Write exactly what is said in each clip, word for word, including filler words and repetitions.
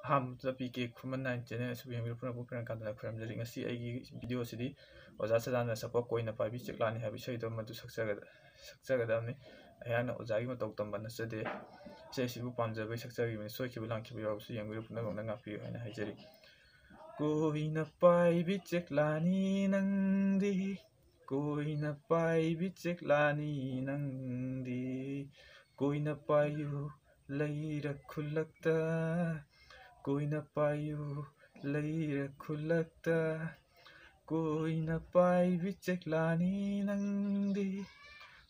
ꯑꯍꯥꯟꯕꯗ P K ꯈꯨꯃꯟ nine channel ꯑꯁꯤꯕꯨ ꯌꯦꯡꯕꯤꯔꯛꯄꯅ ꯄꯨꯛꯅꯤꯡ ꯀꯥꯟꯗꯅ ꯈꯨꯔꯨꯝꯖꯔꯤ꯫ ꯉꯁꯤ ꯑꯩꯒꯤ ꯚꯤꯗꯤꯑꯣ ꯑꯁꯤꯗꯤ ꯑꯣꯖꯥ ꯁꯗꯥꯅꯟꯗ ꯁꯛꯄ ꯀꯣꯏꯅ ꯄꯥꯏꯕꯤ ꯆꯦꯛꯂꯥꯅꯤ ꯍꯥꯏꯕ ꯏꯁꯩꯗꯣ ꯃꯗꯨ ꯁꯛꯆꯒꯗ-, ꯁꯛꯆꯒꯗꯕꯅꯤ꯫ ꯑꯩꯍꯥꯛꯅ ꯑꯣꯖꯥꯒꯤ ꯃꯇꯧ ꯇꯝꯕ ꯅꯠꯆꯗꯦ꯫ ꯏꯁꯩ ꯑꯁꯤꯕꯨ ꯄꯥꯝꯖꯕꯒꯤ ꯁꯛꯆꯈꯤꯕꯅꯤ꯫ ꯁꯣꯏꯈꯤꯕ ꯂꯥꯟꯈꯤꯕ ꯌꯥꯎꯔꯕꯁꯨ ꯌꯦꯡꯕꯤꯔꯛꯄꯅ ꯉꯥꯛꯄꯤꯌꯨ ꯍꯥꯏꯅ ꯍꯥꯏꯖꯔꯤ꯫ ꯀꯣꯏꯅ ꯄꯥꯏꯕꯤ ꯆꯦꯛꯂꯥꯅꯤ ꯅꯪꯗꯤ, ꯀꯣꯏꯅ ꯄꯥꯏꯕꯤ ꯆꯦꯛꯂꯥꯅꯤ ꯅꯪꯗꯤ, ꯀꯣꯏꯅ ꯄꯥꯏꯌꯨ ꯂꯩꯔꯛ ꯈꯨꯜꯂꯛꯇ, ꯀꯣꯏꯅ ꯄꯥꯏꯌꯨ ꯂꯩꯔꯛ ꯈꯨꯜꯂꯛꯇ, ꯀꯣꯏꯅ ꯄꯥꯏꯕꯤ ꯆꯦꯛꯂꯥꯅꯤ ꯅꯪꯗꯤ,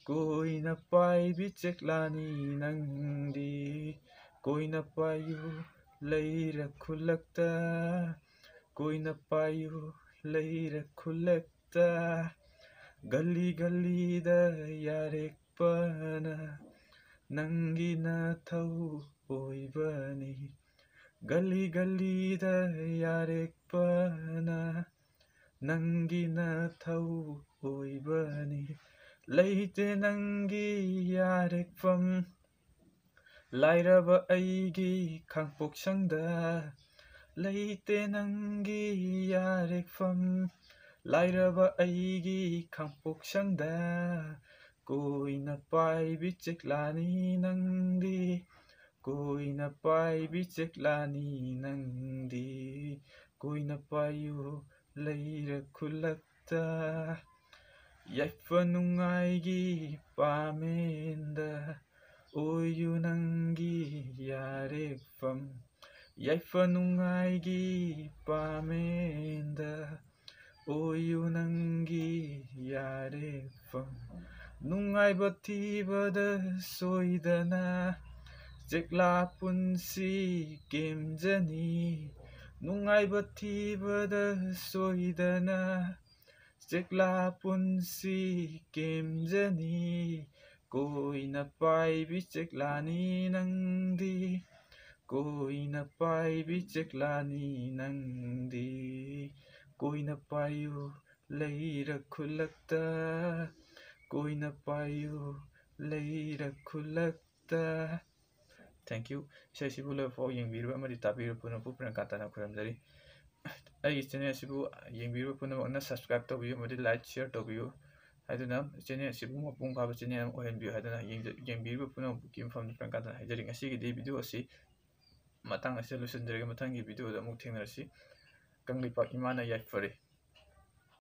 ꯀꯣꯏꯅ ꯄꯥꯏꯕꯤ ꯆꯦꯛꯂꯥꯅꯤ ꯅꯪꯗꯤ, ꯀꯣꯏꯅ ꯄꯥꯏꯌꯨ ꯂꯩꯔꯛ ꯈꯨꯜꯂꯛꯇ, ꯀꯣꯏꯅ ꯄꯥꯏꯌꯨ ꯂꯩꯔꯛ ꯈꯨꯜꯂꯛꯇ꯫ ꯒꯂꯤ ꯒꯂꯤꯗ ꯌꯥꯔꯦꯛꯄꯅ ꯅꯪꯒꯤ ꯅꯊꯧ ꯑꯣꯏꯕꯅꯤ꯫ ꯒꯂꯤ ꯒꯂꯤꯗ ꯌꯥꯔꯦꯛꯄꯅ ꯅꯪꯒꯤ ꯅꯊꯧ ꯑꯣꯏꯕꯅꯤ꯫ ꯂꯩꯇꯦ ꯅꯪꯒꯤ ꯌꯥꯔꯦꯛꯐꯝ, ꯂꯥꯏꯔꯕ ꯑꯩꯒꯤ ꯈꯥꯡꯄꯣꯛꯁꯪꯗ꯫ ꯂꯩꯇꯦ ꯅꯪꯒꯤ ꯌꯥꯔꯦꯛꯐꯝ, ꯂꯥꯏꯔꯕ ꯑꯩꯒꯤ ꯈꯥꯡꯄꯣꯛꯁꯪꯗ꯫ ꯀꯣꯏꯅ ꯄꯥꯏꯕꯤ ꯆꯦꯛꯂꯥꯅꯤ ꯅꯪꯗꯤ, ꯀꯣꯏꯅ ꯄꯥꯏꯕꯤ ꯆꯦꯛꯂꯥꯅꯤ ꯅꯪꯗꯤ, ꯀꯣꯏꯅ ꯄꯥꯏꯌꯨ ꯂꯩꯔꯛ ꯈꯨꯜꯂꯛꯇ꯫ ꯌꯥꯏꯐ ꯅꯨꯡꯉꯥꯏꯒꯤ ꯄꯥꯃꯦꯟꯗ ꯑꯣꯏꯌꯨ ꯅꯪꯒꯤ ꯌꯥꯔꯦꯛꯐꯝ꯫ ꯌꯥꯏꯐ ꯅꯨꯡꯉꯥꯏꯒꯤ ꯄꯥꯃꯦꯟꯗ ꯑꯣꯏꯌꯨ ꯅꯪꯒꯤ ꯌꯥꯔꯦꯛꯐꯝ꯫ ꯅꯨꯡꯉꯥꯏꯕ ꯊꯤꯕꯗ ꯁꯣꯏꯗꯅ ꯆꯦꯛꯂꯥ ꯄꯨꯟꯁꯤ ꯀꯦꯝꯖꯅꯤ꯫ ꯅꯨꯡꯉꯥꯏꯕ ꯊꯤꯕꯗ ꯁꯣꯏꯗꯅ ꯆꯦꯛꯂꯥ ꯄꯨꯟꯁꯤ ꯀꯦꯝꯖꯅꯤ꯫ ꯀꯣꯏꯅ ꯄꯥꯏꯕꯤ ꯆꯦꯛꯂꯥꯅꯤ ꯅꯪꯗꯤ, ꯀꯣꯏꯅ ꯄꯥꯏꯕꯤ ꯆꯦꯛꯂꯥꯅꯤ ꯅꯪꯗꯤ꯫ ꯀꯣꯏꯅ ꯄꯥꯏꯌꯨ ꯂꯩꯔꯛ ꯈꯨꯜꯂꯛꯇ, ꯀꯣꯏꯅ ꯄꯥꯏꯌꯨ ꯂꯩꯔꯛ ꯈꯨꯜꯂꯛꯇ꯫ Thank you. ꯏꯁꯩꯁꯤꯕꯨ ꯂꯣꯏꯐꯥꯎ ꯌꯦꯡꯕꯤꯔꯤꯕ ꯑꯃꯗꯤ ꯇꯥꯕꯤꯔꯤꯕ ꯄꯨꯝꯅꯃꯛꯄꯨ ꯄ꯭ꯔꯦꯝꯀꯥꯟꯇꯅ ꯈꯨꯔꯨꯝꯖꯔꯤ꯫ ꯑꯩꯒꯤ channel ꯑꯁꯤꯕꯨ ꯌꯦꯡꯕꯤꯔꯤꯕ ꯄꯨꯝꯅꯃꯛꯅ subscribe ꯇꯧꯕꯤꯌꯨ ꯑꯃꯗꯤ like, share ꯇꯧꯕꯤꯌꯨ ꯍꯥꯏꯗꯨꯅ channel ꯑꯁꯤꯕꯨ ꯃꯄꯨꯡ ꯐꯥꯕ channel ꯑꯃ ꯑꯣꯏꯍꯟꯕꯤꯌꯨ ꯍꯥꯏꯗꯨꯅ ꯌꯦꯡꯖ-, ꯌꯦꯡꯕꯤꯔꯤꯕ ꯄꯨꯝꯅꯃꯛꯀꯤ ꯃꯐꯝꯗ ꯄ꯭ꯔꯦꯝꯀꯥꯟꯇꯅ ꯍꯥꯏꯖꯔꯤ꯫ ꯉꯁꯤꯒꯤꯗꯤ video ꯑꯁꯤ ꯃꯇꯥꯡ ꯑꯁꯤꯗ ꯂꯣꯏꯁꯤꯟꯖꯔꯒꯦ꯫ ꯃꯊꯪꯒꯤ video ꯗ ꯑꯃꯨꯛ ꯊꯦꯡꯅꯔꯁꯤ꯫ ꯀꯪꯂꯩꯄꯥꯛ ꯏꯃꯥꯅ ꯌꯥꯏꯐꯔꯦ꯫